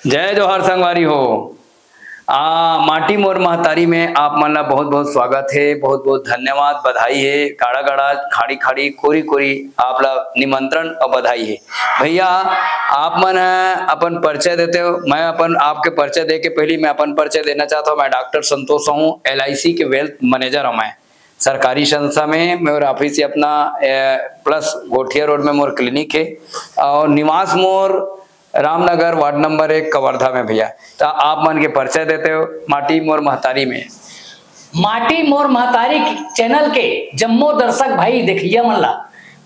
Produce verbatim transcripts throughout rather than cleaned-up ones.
जय जोहार संगवारी हो। आ, माटी मोर महतारी में आप मन ला बहुत बहुत स्वागत हे, बहुत बहुत धन्यवाद, बधाई हे। गाड़ा गाड़ा, खाड़ी खाड़ी, कोरी कोरी आप ला निमंत्रण और बधाई हे। भैया, आप मन ह अपन परिचय देते हो, मैं अपन आपके परिचय दे के पहली मैं अपन परिचय देना चाहता हूँ। मैं डॉक्टर संतोष हूँ, एल आई सी के वेल्थ मैनेजर हूँ मैं। सरकारी संस्था में मोर ऑफिस हे अपना, ए, प्लस गोठिया रोड में मोर क्लिनिक हे और निवास मोर रामनगर वार्ड नंबर एक कवर्धा में भैया। तो आप मन के परिचय देते हो माटी मोर महतारी में। माटी मोर महतारी चैनल के जम्मो दर्शक भाई देखइया मन ला,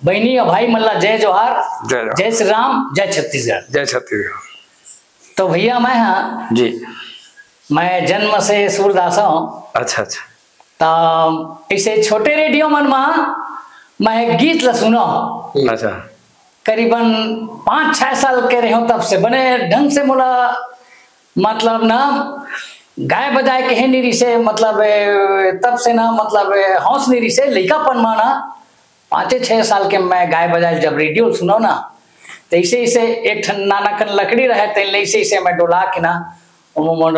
बहनी और भाई मन ला जय जोहार, जय जोहार। जय श्री राम, जय छत्तीसगढ़। जय छत्तीसगढ़। तो भैया मैं हाँ जी। मैं जन्म से सूरदास हूँ। अच्छा, अच्छा। त इसे छोटे रेडियो मन मा मैं गीत ल सुनव। अच्छा। करीबन पाँच छह साल के रेहेंव, तब से बने ढंग से मोला, मतलब ना, गाय बजाए के हे नी रिसे, मतलब, ए, तब से ना, मतलब, ए, हौस नी रिसे, लइकापन मा ना, पाँचे छह साल के मैं गाय बजाए जब रेडियो सुनव ना, तइसे इसे एक ठन नाना कन लकड़ी रहे, तेन ले इसे, इसे मैं डोला के ना, ओमन,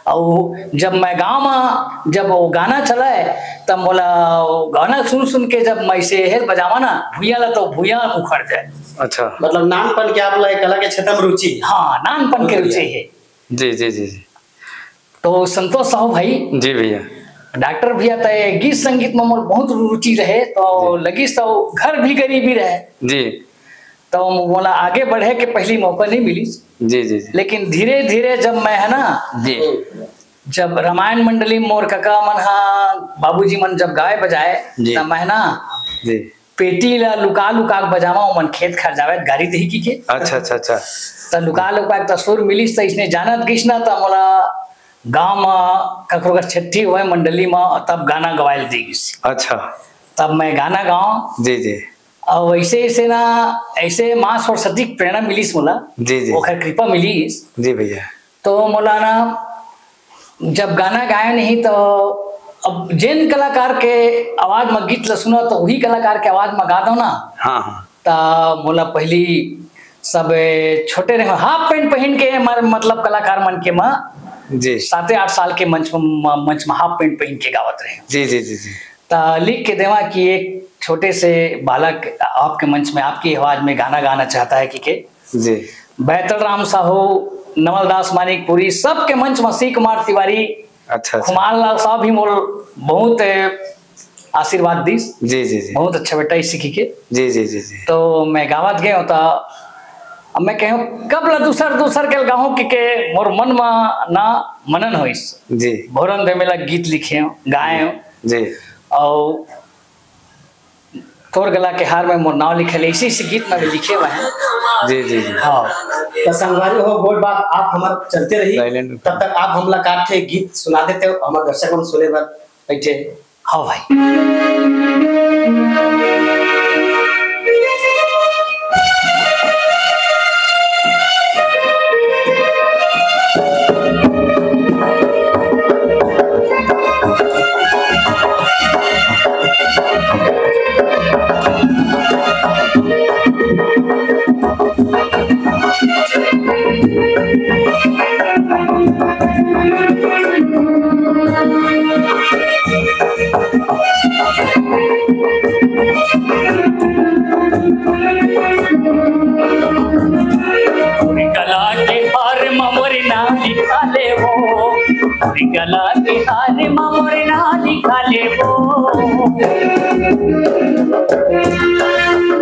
अउ जब मैं गाँव म, जब वो गाना चलय, तब मोला वो गाना सुन सुन के जब मैं इसे हेर बजावा ना, भुइयां ला तो भुइयां उखड़ जाए। अच्छा। मतलब नानपन के आप ला ये कला के क्षेत्र में रुचि? हाँ, नानपन के रुचि हे। जी, जी, जी, जी। तो संतोष साहू भाई। जी भैया। डॉक्टर भैया, तय गीत संगीत में मोर बहुत रुचि रहे, तो जी। लगिस तो घर भी गरीबी रहे। जी। तो मोला आगे बढ़े के पहली मौका नहीं मिली। जी, जी, जी। लेकिन धीरे धीरे जब मैं है ना, जी। जब रामायण मंडली मोर कका मन हा, बाबूजी मन जब गाय बजाए, जी। तब मैं ना, जी। पेटी ला लुका लुका के बजावा, ओमन खेत खार जावे, गारी देही की के। अच्छा, अच्छा, अच्छा। त लुका लुका के त सुर मिलिस, त इसने जानत गिस ना, त मोला गांव म कखरो घर छट्ठी होए मंडली म, तब गाना गवाए ल दे गिस। अच्छा। तब मैं गाना गाऊं। जी, जी। अउ ऐसे, ऐसे ना, ऐसे माँ सरस्वती के प्रेरणा मिलिस मोला। जी, जी। ओखर कृपा मिलिस। जी भैया। तो मोला ना, जब गाना गाए नहीं तो अब जेन कलाकार के आवाज म गीत ल सुना तो वही कलाकार के आवाज म गा दो ना। हाँ, हाँ। त मोला पहली सब छोटे रहे, हाफ पैंट पहन के हमारे मतलब कलाकार मन के म जी। साते आठ साल के मंच म, मंच म हाफ पैंट पहन के गावत रहे। जी, जी, जी, जी। त लिख के देवा कि एक छोटे से बालक आपके मंच में, आपकी आवाज में गाना गाना चाहता है कि के। जी। बैतल राम साहू, नवलदास मानिकपुरी, सबके मंच में शिव कुमार तिवारी, अच्छा, अच्छा। खुमान लाल साहब भी मोर बहुत, ए, आशीर्वाद दीस। जी, जी, जी। बहुत अच्छा बेटा इसी की के। जी, जी, जी, जी। तो मैं गावत गए होता, अब मैं कहूँ कब ला दूसर, दूसर के गाहूँ कि के मोर मन में ना मनन होइस। जी। भोरन दे मेला गीत लिखे हो, गाए हो। जी। और तोर गला के हार में मोर नाव लिखे ले, इसी, इसी गीत में भी लिखे हुए हैं। जी, जी, जी। हाँ। तो संगवारी हो, गोठ बात आप हमार चलते रही, silent। तब तक आप हमला काट के गीत सुना देते हो, हमार दर्शक मन सुने बर बैठे। हाँ भाई। गला के हार म मोर नाम लिखा ले वो, गला के हार म मोर नाम लिखा ले वो।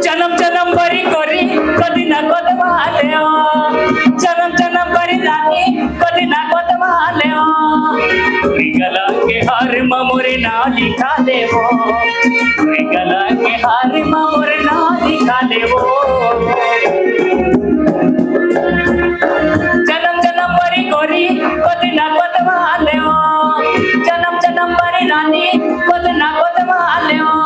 जन्म जन्म बरी गोरी कदी ना कदमा ले ओ, जन्म जन्म बरी रानी कदी ना कदमा ले ओ। गला के हार म मोर नाम लिखा ले वो, गला के हार म मोर नाम लिखा ले वो। जन्म जन्म बरी गोरी कदी ना कदमा ले ओ, जन्म जन्म बरी रानी कदी ना कदमा ले ओ।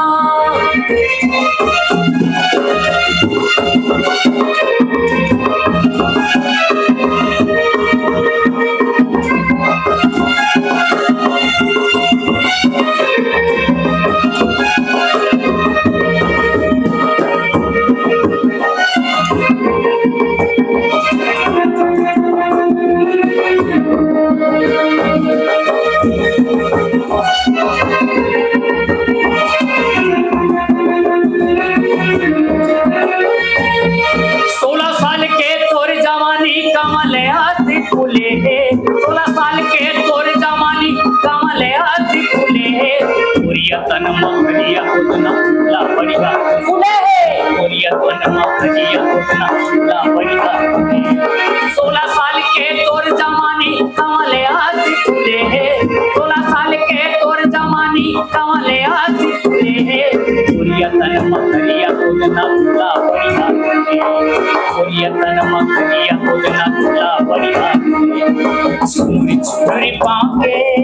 तन म करिया गोदना ला बढ़िया फूले हे। गोरिया तन म करिया गोदना ला बढ़िया फूले। सोलह साल के तोर जवानी कमले आज फूले हे। सोलह साल के तोर जवानी कमले आज फूले हे। गोरिया तन म करिया गोदना ला बढ़िया फूले। गोरिया तन म करिया गोदना ला बढ़िया फूले। चुनरी चुनरी पाँव के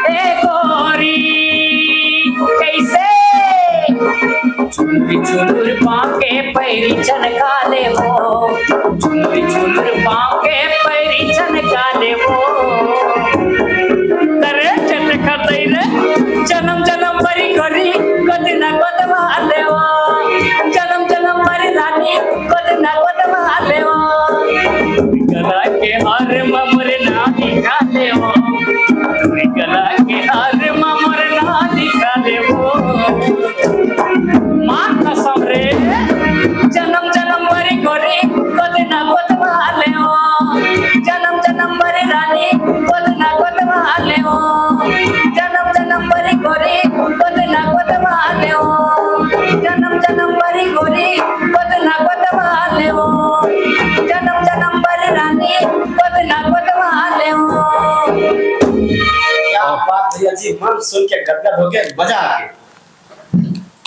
ए गोरी, कैसे चुनुर चुनुर पाँव के पैरी चनका लेबो। चुनुर चुनुर पाँव के पैरी चनका लेबो। करे चंद्रखर दई रे, जन्म जन्म बरी गोरी, गोदना गोदवा लेबो। जन्म जन्म बरी रानी, गोदना गोदवा लेबो। गला के हार म मोर नाम लिखा लेबो। तोरी गला के हार म मोर नाम लिखा लेबो। माँ कसम रे, जन्म जन्म बरी गोरी, गोदना गोदवा लेबो। जन्म जन्म बरी रानी, गोदना गोदवा लेबो। जन्म जन्म बरी गोरी, गोदना गोदवा लेबो। जन्म जन्म बरी गोरी, गोदना गोदवा लेबो। जन्म जन्म बरी रानी, गोदना गोदवा लेबो। क्या बात भैया जी, मन सुन के गदगद हो गए, मजा आ गया।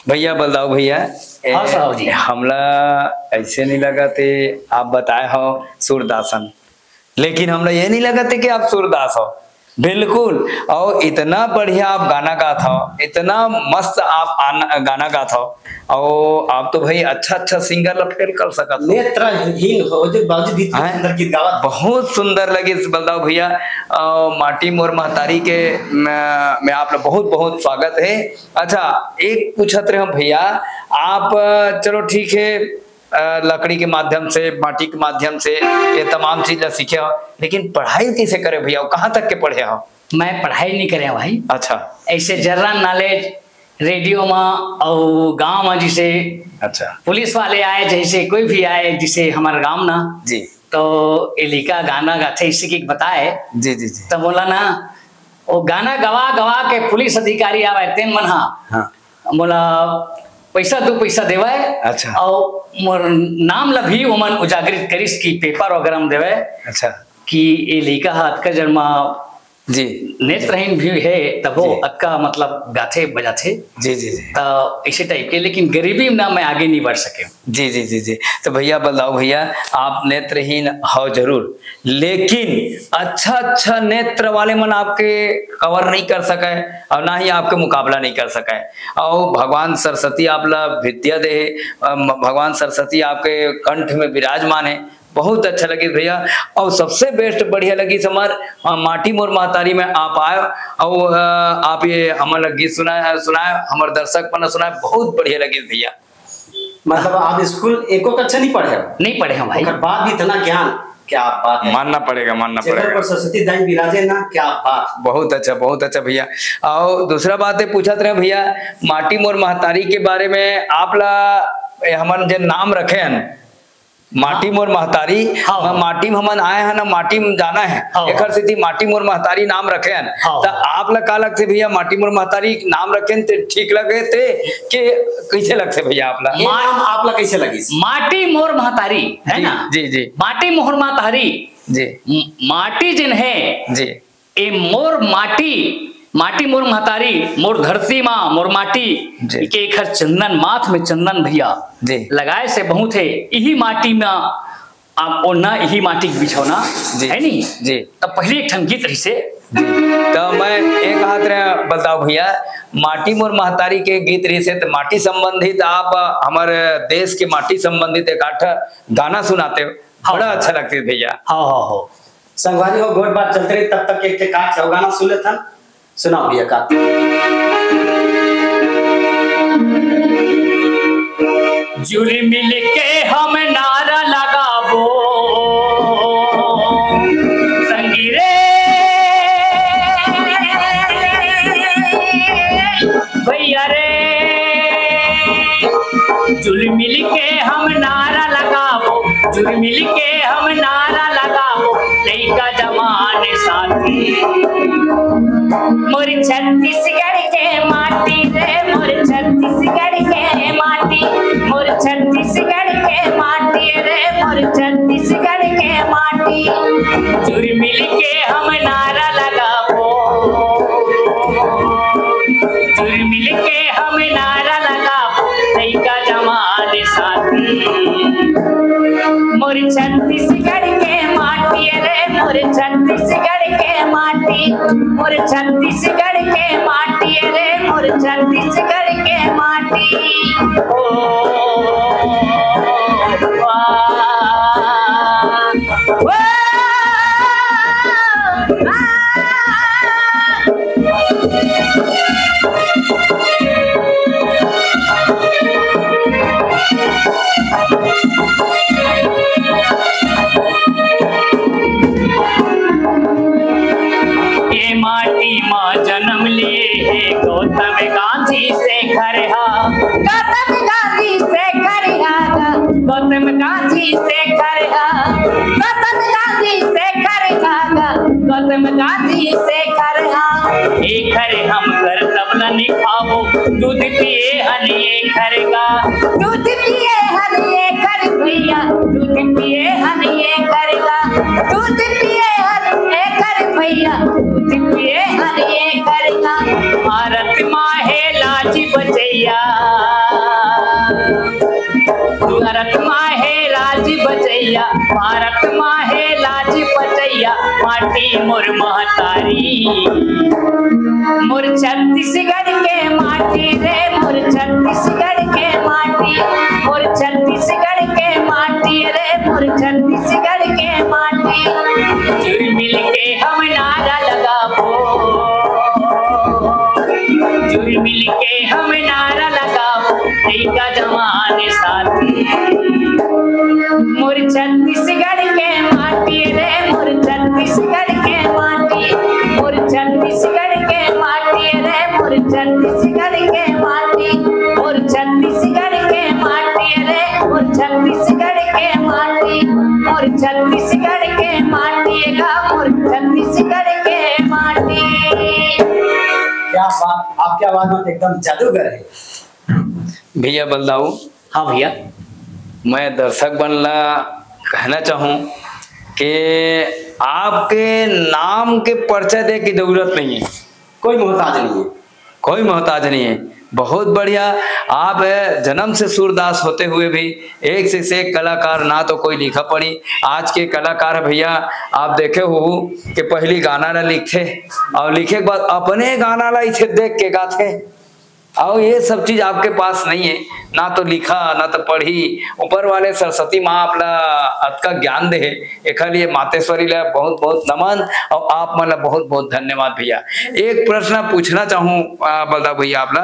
भैया बलदाऊ भैया, ए, हाँ साहब जी। हमला ऐसे नहीं लगा थे, आप बताए हो सूरदासन, लेकिन हमला ये नहीं लगा थे कि आप सूरदास हो। बिल्कुल। और इतना बढ़िया आप गाना गात हो, इतना मस्त आप आन-, गाना गात हो, और आप तो भाई अच्छा अच्छा सिंगर ला फेल कर सकत हो। नेत्रहीन हो, जो बावजूद भी इतने हैं? सुंदर गीत गावत। बहुत सुंदर लगे बलदाऊ भैया। और माटी मोर महतारी के मैं, मैं आप लोग बहुत बहुत स्वागत है। अच्छा, एक पूछत रहे भैया, आप, चलो ठीक है, अ, लकड़ी के माध्यम से, माटी के माध्यम से ये तमाम चीज ला सीखे हो, लेकिन पढ़ाई कैसे करे भैया? कहाँ तक के पढ़े हो? मैं पढ़ाई नहीं करे भाई। अच्छा। ऐसे जनरल नॉलेज रेडियो मा और गांव मा, जैसे अच्छा। पुलिस वाले आए, जैसे कोई भी आए, जैसे हमारे गांव ना, जी। तो ये लइका गाना गाथे, इसी की बताए। जी, जी, जी। तो बोला ना, वो गाना गवा गवा के पुलिस अधिकारी आवे, तेन मन हा हाँ। मोला पैसा, दू पैसा देवे, अच्छा। और मोर नाम ला भी ओमन उजागरित करिस कि पेपर वगैरह में देवे, अच्छा। कि ये लइका हा अतका जन्मा जी। नेत्रहीन भी है, तभो जी। अतका मतलब गाथे बजाथे। जी, जी, जी। तो इसी टाइप के, लेकिन गरीबी में ना मैं आगे नहीं बढ़ सके। जी, जी, जी, जी। तो भैया बलदाऊ भैया, आप नेत्रहीन हो जरूर, लेकिन अच्छा अच्छा नेत्र वाले मन आपके कवर नहीं कर सके और ना ही आपके मुकाबला नहीं कर सके। और भगवान सरस्वती आप ला विद्या दे, अ, म-, भगवान सरस्वती आपके कंठ में विराजमान है। बहुत अच्छा लगिस भैया। और सबसे बेस्ट बढ़िया लगिस हमार, अ, माटी मोर महतारी में आप आए और, अ, आप ये हमन ला गीत सुनाए, सुनाए, हमार दर्शक मन ला सुनाए, बहुत बढ़िया लगिस भैया। मतलब आप स्कूल एको कक्षा नहीं पढ़े हो? नहीं पढ़े हो भाई। ओकर बाद भी इतना ज्ञान, क्या बात है। मानना पड़ेगा, मानना जेकर पड़ेगा। पर सरस्वती दाई विराजे ना, क्या बात। बहुत अच्छा, बहुत अच्छा भैया। और दूसरा बात है, पूछत रहे भैया, माटी मोर महतारी के बारे में, आप ला, ए, हमन जे नाम रखे हन, माटी हाँ। मोर महतारी, हाँ, म-, हाँ। माटी में हमन आए हन, माटी में जाना है, हाँ, एकर हाँ। सेती माटी मोर महतारी नाम रखे हन। हाँ। त आप ला का लगथे भैया, माटी मोर महतारी नाम रखे हन ते ठीक लगे थे कि कैसे लगथे भैया आप ला? ये मा-, नाम आप ला कैसे लगिस? माटी मोर महतारी, है जी, ना? जी, जी। माटी मोर महतारी। जी। म-, माटी जिन है, जी। ए मोर माटी, माटी मोर महतारी, मोर धरती माँ, मोर माटी जी। के एकर चंदन, माथ में चंदन भैया जी। लगाए से बहुत है। इही माटी में आप ओढ़ना, इही माटी के बिछौना, जी। है नी? जी। तब पहले एक ठन गीत रहिसे। जी। तो मैं एक हाथ रे बताओ भैया, माटी मोर महतारी के गीत रहिसे, तो माटी संबंधित आप हमारे देश के माटी संबंधित एक आठ गाना सुनाते हो, हाँ। बड़ा अच्छा लगते भैया। हाँ, हाँ, हाँ। संगवारी हो, गोठ बात चलते रही, तब तक एक ठे का छौ गाना सुन लेथन। सुनाओ भैया का। जुल मिल के हम नारा लगाबो, संगी रे, भैया रे, जुल मिल के हम नारा लगाबो, जुल मिल के हम नारा लगाबो, लइका जवान साथी। मोर छत्तीसगढ़ के माटी रे, मोर छत्तीसगढ़ के माटी, मोर छत्तीसगढ़ के माटी रे, मोर छत्तीसगढ़ के माटी। जुर मिल के हम नारा लगाबो, जुर मिल के हम नारा लगाबो, लइका जवान साथी। मोर छत्तीसगढ़ के माटी रे, मोर छत्तीसगढ़ के माटी, मोर छत्तीसगढ़ के माटी रे, मोर छत्तीसगढ़ के माटी। ओ, वाह, वाह, वाह। ये माटी मा जन्म लिए हे गौतम गांधी शेखर हा। गौतम गांधी शेखर हा, गौतम गांधी शेखर हा, गौतम गांधी शेखर हा, गौतम गांधी शेखर हा। एखर हम करतब ला निभाबो, दूध पिए हन एखर गा। दूध पिए हन एखर भैया, दूध पिए हन एखर गा। दूध पिए हन एखर भैया, दूध पिए हन एखर गा। भारत माँ हे लाज बचैया, भारत माँ हे राज बचैया, भारत माँ हे लाज बचैया, माटी मोर महतारी। मोर छत्तीसगढ़ के माटी रे, मोर छत्तीसगढ़ के माटी, मोर छत्तीसगढ़ के माटी रे, मोर छत्तीसगढ़ के माटी। जुर मिल के हम नारा लगाबो, जुर मिल के हम नारा लगाबो, लइका जवान साथी। मोर छत्तीसगढ़ के माटी रे, मोर छत्तीसगढ़ के माटी, मोर छत्तीसगढ़ के माटी रे, मोर छत्तीसगढ़ के माटी, मोर छत्तीसगढ़ के माटी रे, मोर छत्तीसगढ़ के माटी, मोर छत्तीसगढ़ के माटी गा, मोर छत्तीसगढ़ के माटी। क्या बात, आपकी आवाज में एकदम जादूगर है। भैया बलदाऊ। हाँ भैया। मैं दर्शक मन ला कहना चाहूँ कि आपके नाम के परिचय दे की जरूरत नहीं है। कोई मोहताज नहीं है। कोई मोहताज नहीं है। बहुत बढ़िया। आप जन्म से सूरदास होते हुए भी एक से, से एक कलाकार, ना तो कोई लिखा पढ़ी। आज के कलाकार है भैया, आप देखे हो कि पहली गाना ला लिखथे और लिखे के बाद अपने गाना ला इसे देख के गाथे। और ये सब चीज आपके पास नहीं है, ना तो लिखा, ना तो पढ़ी। ऊपर वाले सरस्वती माँ आप ला अतका ज्ञान दे हे, एखर लिए मातेश्वरी ला बहुत बहुत नमन और आप मन ला बहुत बहुत धन्यवाद भैया। एक प्रश्न पूछना चाहूँ, आ, बलदाऊ भैया, आप ला,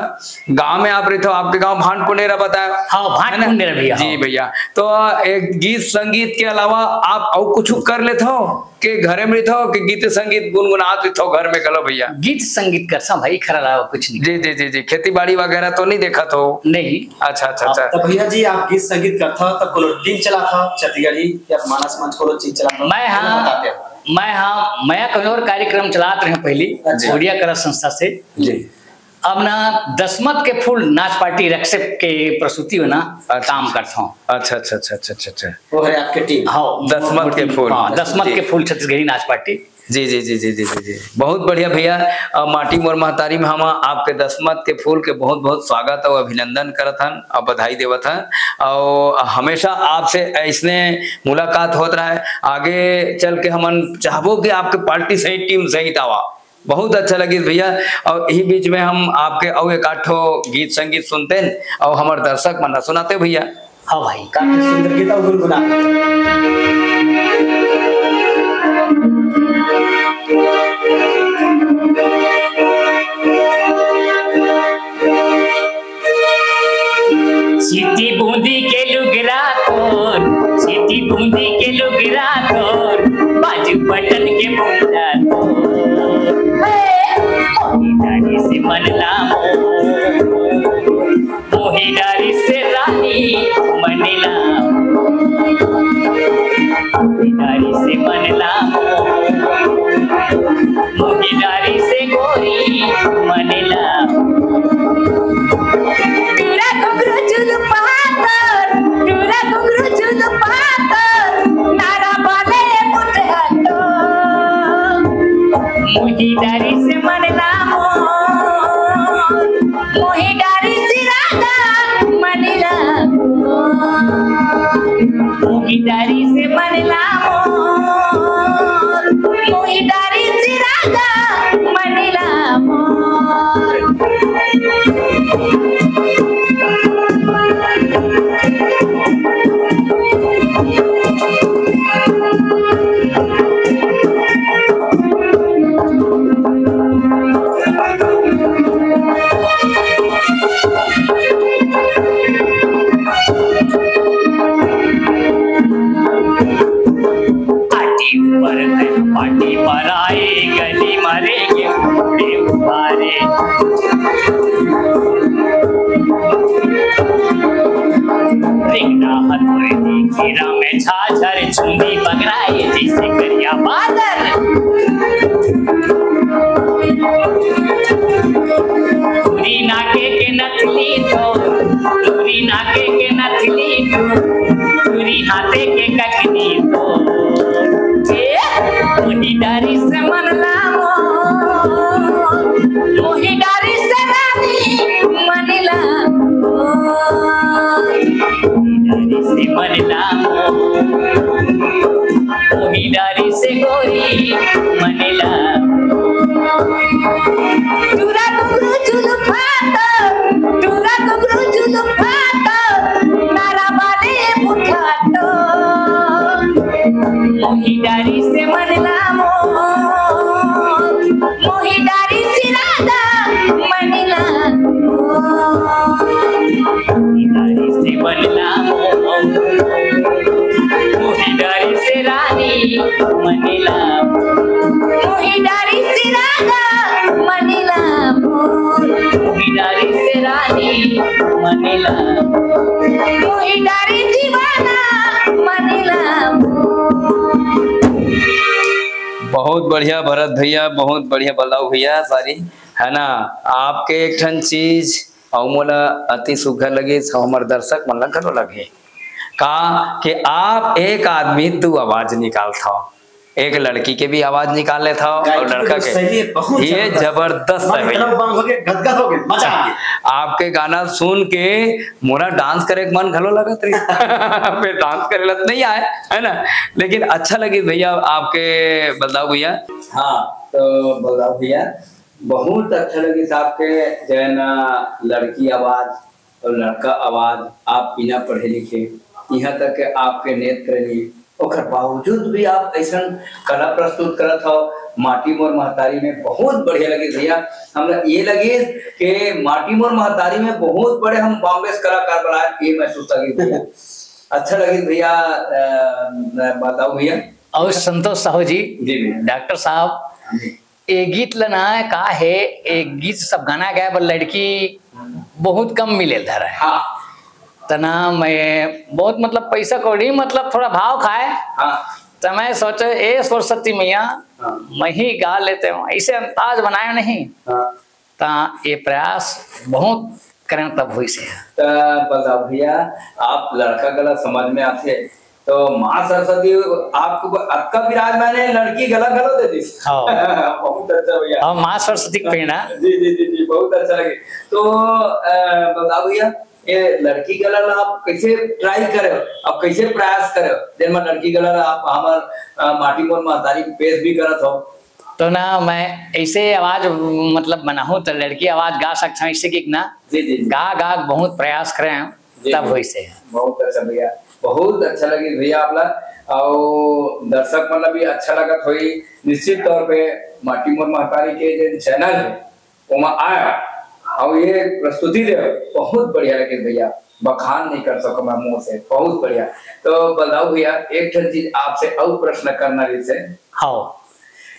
गाँव में आप रहिथो, आपके गाँव भांड पुनेरा बताया, हाँ, भांड है ना? पुनेरा भैया, जी हाँ। भैया, तो एक गीत संगीत के अलावा आप अउ कुछ कर लेथो? के घरे में रहिथो कि गीत संगीत गुनगुनात रहिथो घर में घलो भैया? गीत संगीत करथों भाई, एखर अलावा कुछ नहीं। जी, जी, जी, जी। खेती बाड़ी वगैरह तो नहीं देखत हो? नहीं। अच्छा, अच्छा, अब अच्छा। तो भैया जी, आप गीत संगीत करथो तो कोनो टीम चलाथो, छत्तीसगढ़ी या मानस मंच कोनो चीज चलाथो? मैं हाँ, बताते हो। मैं हाँ, मैं कहीं और कार्यक्रम चलात रहे पहली, अच्छा। गुड़िया कला संस्था से। जी। अब ना दसमत के फूल नाच पार्टी रक्षक के प्रस्तुति में ना अच्छा। काम करथों। अच्छा, अच्छा, अच्छा, अच्छा, अच्छा, अच्छा। वो है आपके टीम। हाँ, दसमत के फूल। हाँ, दसमत जी। के फूल छत्तीसगढ़ी नाच पार्टी। जी, जी, जी, जी, जी, जी, जी। बहुत बढ़िया भैया। अ, माटी मोर महतारी में हम आपके दसमत के फूल के बहुत, बहुत स्वागत और अभिनंदन करत हन और बधाई देवत हन। और हमेशा आपसे ऐसने मुलाकात होत रहे। आगे चल के हमन चाहबो कि आपके पार्टी सही, टीम सही आवा। बहुत अच्छा लगिस भैया। और यही बीच में हम आपके अउ एक आध ठो गीत संगीत सुनतेन और हमर दर्शक मन ला सुनाते भैया। हाँ भाई, काफी सुंदर गीत और गुनगुना। सीटी बूंदी के लुगरा तोर, सीटी बूंदी के लुगरा तोर, बाजू बटन के बुंदा तोर। हे, मोही डारी से मन लामो, मोही डारी से रानी मन लामो, मोही डारी से मन लामो। मोही डारिस मन ला मोर, मोही डारिस राजा मन ला मोर, मोही डारिस मन ला मोर, मोही डारिस राजा मन ला मोर। पाटी ऊपर, पाटी पर आए, गली मारे के उड़े उबारे। रिंगना हथौड़ी, घेरा में झाझर, चुंदी बगराए जैसे करिया बादर। टूरी नाके के नथली तो, टूरी नाके के नथली तो, टूरी हाथे के ककनी तो। ए, मोही डारिस मन ला मोर, मोही डारिस रानी मन ला मोर, मोही डारिस मन ला मोर। मोही डारिस गोरी मन ला। टूरा घुंघरू जुलुफा तो, टूरा घुंघरू जुलुफा तो, नारा वाले बुझा तो। मोही डारिस मन ला मोर, मोही डारिस राजा मन ला मोर। मोही डारिस मन ला मोर, मोही डारिस रानी मन ला मोर। मोही डारिस राजा मन ला मोर, मोही डारिस रानी मन ला मोर, मोही डारिस दीवाना मन ला मोर। बहुत बढ़िया भरत भैया, बहुत बढ़िया बलदाऊ भैया, सारी है ना। आपके एक ठन चीज अउ मोला अति सुघर लगिस, अउ हमर दर्शक मन ला घलो लगे का कि आप एक आदमी दू आवाज निकालथव, एक लड़की के भी आवाज निकाल लेथव अउ गायत्री लड़का तो के। सही है, बहुत ये जबरदस्त। जबरदस्त है मन भैया। एकदम बम हो गए, गदगद हो गए, मजा आ गया। आपके गाना सुन के मोला डांस करे के मन घलो लगत रही। फिर डांस करे ला तो नहीं आए, है ना, लेकिन अच्छा लगिस भैया आपके बलदाऊ भैया। हाँ, तो बलदाऊ भैया, बहुत अच्छा लगिस आपके जैन लड़की आवाज और लड़का आवाज, आप बिना पढ़े लिखे, यहाँ तक कि आपके नेत्र नहीं, ओकर बावजूद भी आप ऐसन कला प्रस्तुत करत हव, माटी मोर महतारी में। बहुत बढ़िया लगिस भैया। हमरा ये लगिस कि माटी मोर महतारी में बहुत बड़े हम बॉम्बे से कलाकार बनाए, ये महसूस लगिस भैया। अच्छा लगिस भैया, अ, बलदाऊ भैया। और संतोष साहू जी, जी भैया। डॉक्टर साहब, जी। ए गीत ल ना का हे, ए गीत सब गाना गाए बर लड़की बहुत कम मिले धरे। हाँ। त ना मैं बहुत, मतलब, पैसा कौड़ी, मतलब, थोड़ा भाव खाए। हाँ। त मैं सोचे, ए सरस्वती मैया, हाँ। मैं ही गा लेते हूँ, ऐसे अंदाज बनाए नहीं। हाँ। त ये प्रयास बहुत करें तब होइस हे। त बलदाऊ भैया, आप लड़का गला समझ में आथे, तो माँ सरस्वती आपको अतका विराजमान है, लड़की गला घलो दे दिस। हाँ। बहुत अच्छा भैया। हाँ, माँ सरस्वती के प्रेरणा। जी, जी, जी, जी, बहुत अच्छा लगे। तो, अ, बलदाऊ भैया, ये लड़की गला ला आप कैसे try करे, आप कैसे प्रयास करे, जेन में लड़की गला ला आप हमर, अ, माटी मोर महतारी पेश भी करत हो? तो ना, मैं ऐसे आवाज, मतलब, बनाहूँ, तो लड़की आवाज गा सकता हूँ, इससे कि ना, जी, जी, जी। गा, गा बहुत प्रयास करे हैं, जी, तब जी। होइस हे। बहुत अच्छा भैया, बहुत अच्छा लगे भैया आप ला, और दर्शक मन ला भी अच्छा लगत होई। निश्चित तौर पे माटी मोर महतारी के जे channel है, ओमा आया, और ये प्रस्तुति दे, बहुत बढ़िया लगे भैया, बखान नहीं कर सको मैं मुंह से, बहुत बढ़िया। तो बलदाऊ भैया, एक ठन चीज आपसे और प्रश्न करना जैसे, हाँ।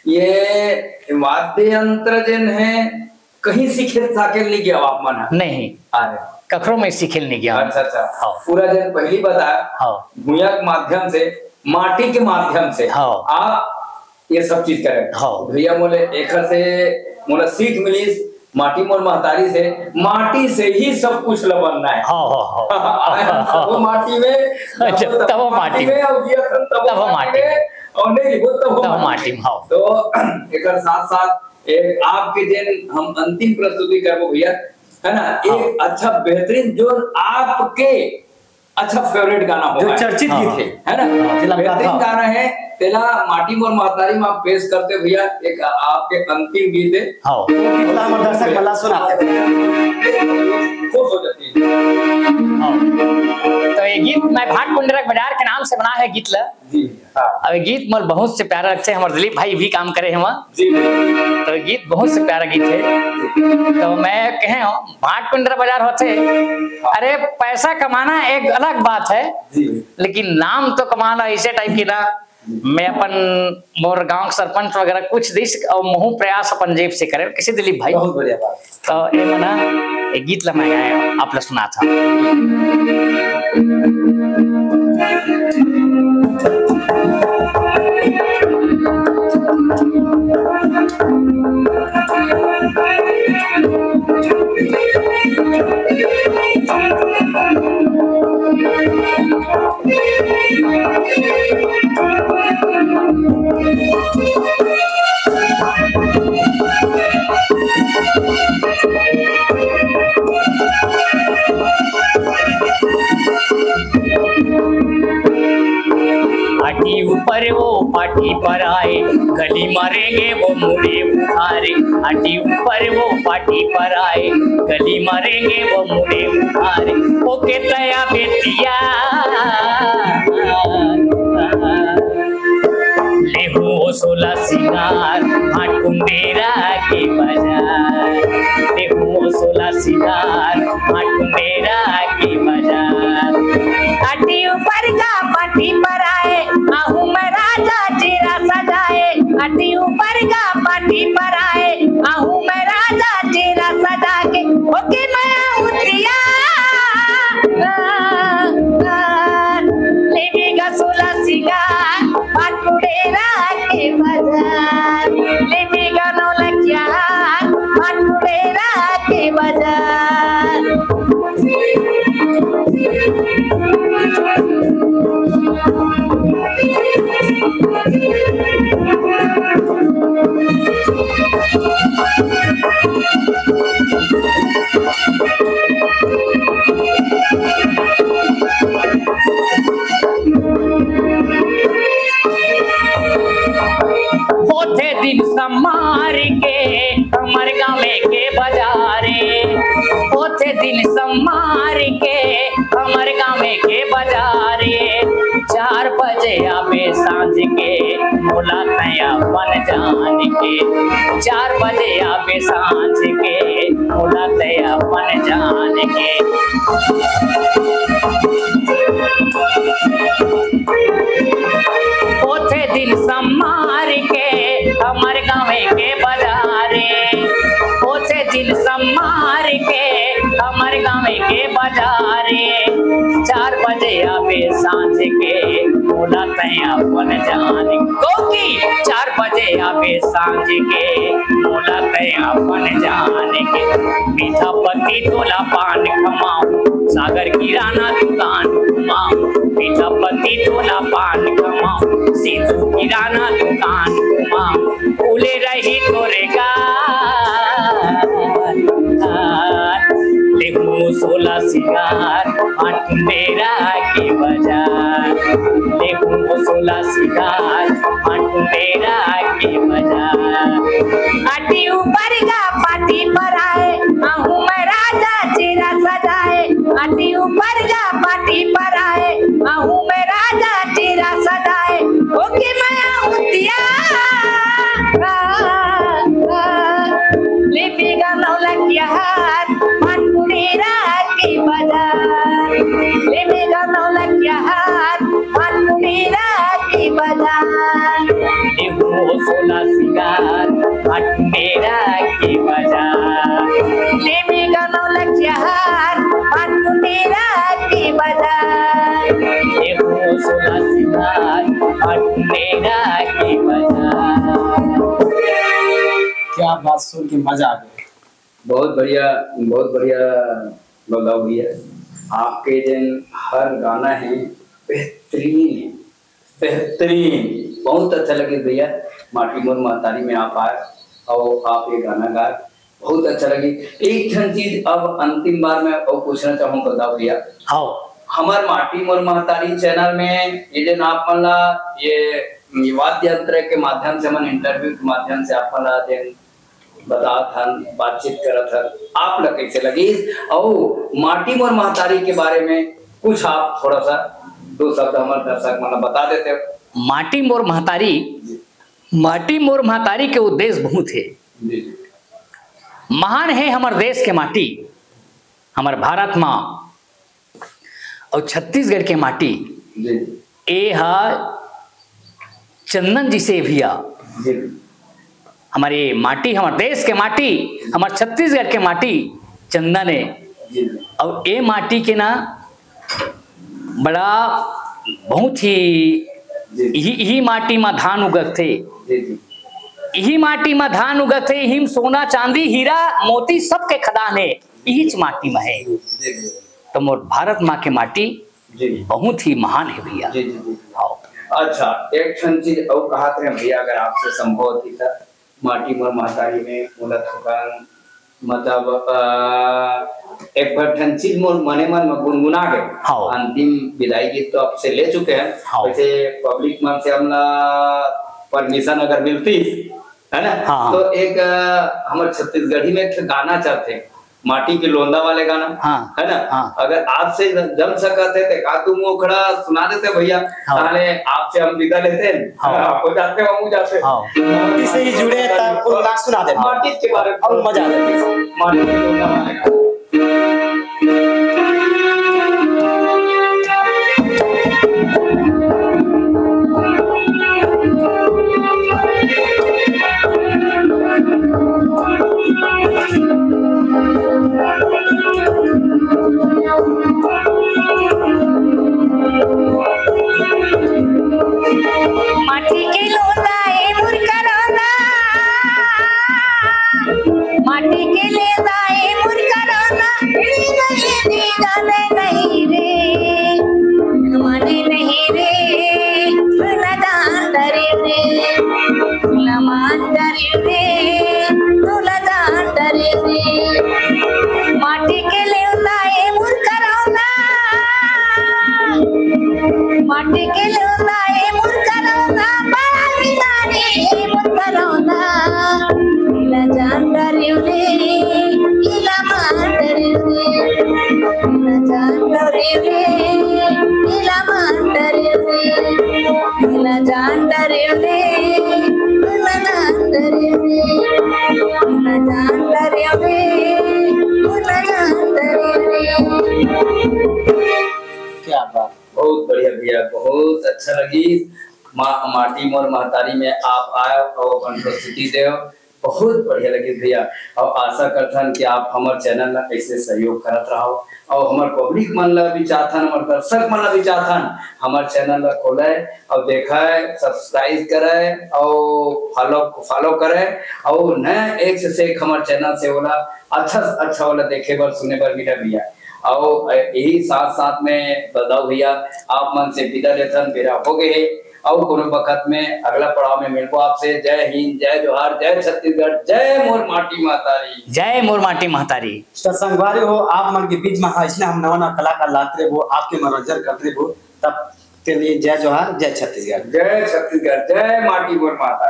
ये वाद्य यंत्र जेन है, कहीं सीखे साखे नहीं गया आप मन? नहीं। अरे। कखरो में सीखे नहीं गया। अच्छा, अच्छा। हाँ। पूरा जेन पहली बताया, हाँ। भुइयां के माध्यम से, माटी के माध्यम से हाँ। आप ये सब चीज करें। हाँ। भैया मोले एकर से मोला सीख मिलिस, माटी मोर महतारी से, माटी से ही सब कुछ ल बनना है। हाँ, हाँ, हाँ। आए हम सबो माटी में, अच्छा, तब वो माटी में। में, और ये अपन तब वो तब वो माटी माटी में। में। अउ नहीं, वो तो हो तो माटी। माटी में, हाँ। तो एकर साथ साथ एक आपके जेन हम अंतिम प्रस्तुति करबो भैया, है ना, हाँ। एक अच्छा बेहतरीन जो आपके अच्छा फेवरेट गाना हो, जो चर्चित हाँ। गीत है, है ना, हाँ, जेला बेहतरीन गाथा। गाना है, तेला माटी मोर महतारी में आप पेश करते भैया, एक आपके अंतिम गीत है। हाँ। वो गीत ला हमर दर्शक मन ला सुनाते। खुश हो जाती है। हाँ। तो ये गीत मैं भाट कुंडरक बाजार के नाम से बना है गीत ला। जी। हाँ। अब ये गीत मोर बहुत से प्यारा लगथे, हमर दिलीप भाई भी काम करे हे वहाँ। जी। तो ये गीत बहुत से प्यारा गीत है। तो मैं कहे हूँ, भाट कुंडरक बाजार होथे, हाँ। अरे पैसा कमाना एक अलग बात है, जी। लेकिन नाम तो कमाना ऐसे टाइप की ना, मैं अपन मोर गांव के सरपंच वगैरह कुछ दे सक-, और महू प्रयास अपन जेब से करे, किसी दिलीप भाई। बहुत बढ़िया बात। तो ये मना, ये गीत ला मैं गाए, आप ला सुनात हूँ। पाटी ऊपर वो पाटी पर आए, गली मारेंगे वो मुड़े उधारे। पाटी ऊपर वो पाटी पर आए, गली मारेंगे वो मुड़े उधारे। ओके तया बेतिया, लेहू ओ सोला सिंगार, भाटकुंडेरा के बाजार। लेहू ओ सोला सिंगार, भाटकुंडेरा के बाजार। पाटी ऊपर का पाटी पर आए, आहू में राजा चेहरा सजाए। पाटी ऊपर का पाटी पर आए, आहू में राजा चेहरा सजा के, ओके मैं उतिया। लेबी गा सोला सिंगार, भाटकुंडेरा के बाजार। लेबी गा नौलखिया, भाटकुंडेरा के बाजार। होथे दिन समार के हमर गाँव के बाजारे, होथे दिन समार के हमर गाँव के बाजारे। चार बजे आबे सांझ के, मोला तैं अपन जान के। चार बजे आबे सांझ के, मोला तैं अपन जान के। होथे दिन समार के हमर गाँव के बाजारे, होथे दिन समार के हमर गाँव के बाजारे। चार बजे आबे सांझ के, मोला तैं अपन जान। कोकी चार बजे आबे सांझ के, मोला तैं अपन जान के। मीठा पत्ती तोला पान खमाऊं, सागर किराना दुकान घुमाऊं। मीठा पत्ती तोला पान खमाऊं, सीधू किराना दुकान घुमाऊं। उले रही तोरे का लेहू सोला सिंगार, भाटकुंडेरा के बाजार। लेहू सोला सिंगार, भाटकुंडेरा के बाजार। पाटी ऊपर का पाटी पर आए, आहू में राजा चेहरा सजाए। पाटी ऊपर का पाटी पर आए, आहू में राजा चेहरा सजाए। ओके मैं उतिया। लेबी गा नौलखिया हार, भाटकुंडेरा के बाजार। लेबी गा नौलखिया हार, भाटकुंडेरा के बाजार। लेहू सोला सिंगार, भाटकुंडेरा के बाजार। लेबी गा नौलखिया हार, भाटकुंडेरा के बाजार। लेहू सोला सिंगार, भाटकुंडेरा के बाजार। क्या बात, सुन के मजा आ गया। बहुत बढ़िया, बहुत बढ़िया बलदाऊ भैया। आपके जेन हर गाना है, बेहतरीन है। बेहतरीन। बहुत अच्छा लगे भैया, माटी मोर महतारी में आप आए और आप ये गाना गाए, बहुत अच्छा लगे। एक ठन चीज अब अंतिम बार मैं और पूछना चाहूँ, बताओ भैया। हाँ। हमार माटी मोर महतारी चैनल में ये जो आप मन ला ये वाद्य यंत्र के माध्यम से, मन इंटरव्यू के माध्यम से आप मन ला जे बतात हन, बातचीत करत हन, आप ला कैसे लगिस? अउ माटी मोर महतारी के बारे में कुछ आप थोड़ा सा दो शब्द हमर दर्शक मन ला बता देते हो। माटी मोर महतारी, जी। माटी मोर महतारी के उद्देश्य बहुत हे। जी, जी। महान हे हमर देश के माटी, हमर भारत माँ अउ छत्तीसगढ़ के माटी, जी। ए ह चंदन जइसे भैया। जी। हमर ये माटी, हमर देश के माटी, हमर छत्तीसगढ़ के माटी चंदन हे। जी। अउ ए माटी के ना बड़ा बहुत ही जी। इही, इही माटी म धान उगथे। जी, जी। इही माटी म धान उगथे, इही म सोना, चांदी, हीरा, मोती सबके खदान हे, इहीच माटी म हे। जी, जी। तो मोर भारत माँ के माटी जी। बहुत ही महान हे भैया। जी, जी, जी। हाँ। अच्छा, एक ठन चीज अउ कहत रहे भैया, अगर आपसे संभव होती त माटी मोर महतारी में मोला थोकन, मतलब, अ, एक बार ठन चीज मोर मने मन में गुनगुना गए। हाँ। अंतिम विदाई गीत तो आपसे ले चुके हैं। हाँ। वैसे पब्लिक मन से हमला परमिशन अगर मिलती, है ना? हाँ, हाँ। तो एक, अ, हमर छत्तीसगढ़ी में एक ठे गाना चलथे, माटी के लोंदा वाले गाना, हाँ, है ना? हाँ। अगर आपसे जम सकत हे, तो एक आध दू मुखड़ा सुना देते भैया, हाँ। ताहले आपसे हम विदा लेते हैं। हाँ। आप हो जाते हो, हम हो जाते हैं। हाँ। माटी से ही जुड़े, तब वो गाना सुना देते हैं। माटी के बारे में। और मजा आ जाता है। माटी के लोंदा वाले गाना। माटी के लोंदा ए मुरका लोंदा, माटी के लोंदा ए मुरका लोंदा, नी नी नी जाने नहीं रे, माने नहीं रे, नदान डरे रे, नमान डरे रे, तुला जान डरे रे। माटी के लेवना ए मुरका लोंदा, माटी के लेवना ए मुरका लोंदा, बड़ा बिगाड़ी ए मुरका लोंदा। तुला जान डरे रे, इला मान डरे रे। तुला जान डरे रे, इला मान डरे रे। तुला जान डरे रे, तुला जान डरे रे। तुला जान डरे रे, तुला जान डरे रे। क्या बात। बहुत बढ़िया भैया, बहुत अच्छा लगी। मा-, माटी मोर महतारी में आप आए और अपन प्रस्तुति देव। बहुत बढ़िया लगिस भैया, और आशा करथन कि आप हमर चैनल ला ऐसे सहयोग करत रहव, और हमर पब्लिक मन ला भी चाहथन, हमर दर्शक मन ला भी चाहथन, हमर चैनल ला खोले और देखे, सब्सक्राइब करे और फॉलो, फॉलो करे, और नए एक से एक हमर चैनल से ओला अच्छा से अच्छा वाला देखे बर, सुने बर मिले भैया। और यही साथ साथ में बलदाऊ भैया, आप मन से विदा लेथन, बेरा हो गए हे। अउ कोनो बखत में अगला पड़ाव में मिलबो आपसे। जय हिंद, जय जोहार, जय छत्तीसगढ़, जय मोर माटी महतारी। जय मोर माटी महतारी। त संगवारी हो, आप मन के बीच में हाँ, इसने हम नवा नवा कलाकार लात रहे वो, आपके मनोरंजन करते रहे वो। तब के लिए जय जोहार, जय छत्तीसगढ़। जय छत्तीसगढ़, जय माटी मोर महतारी।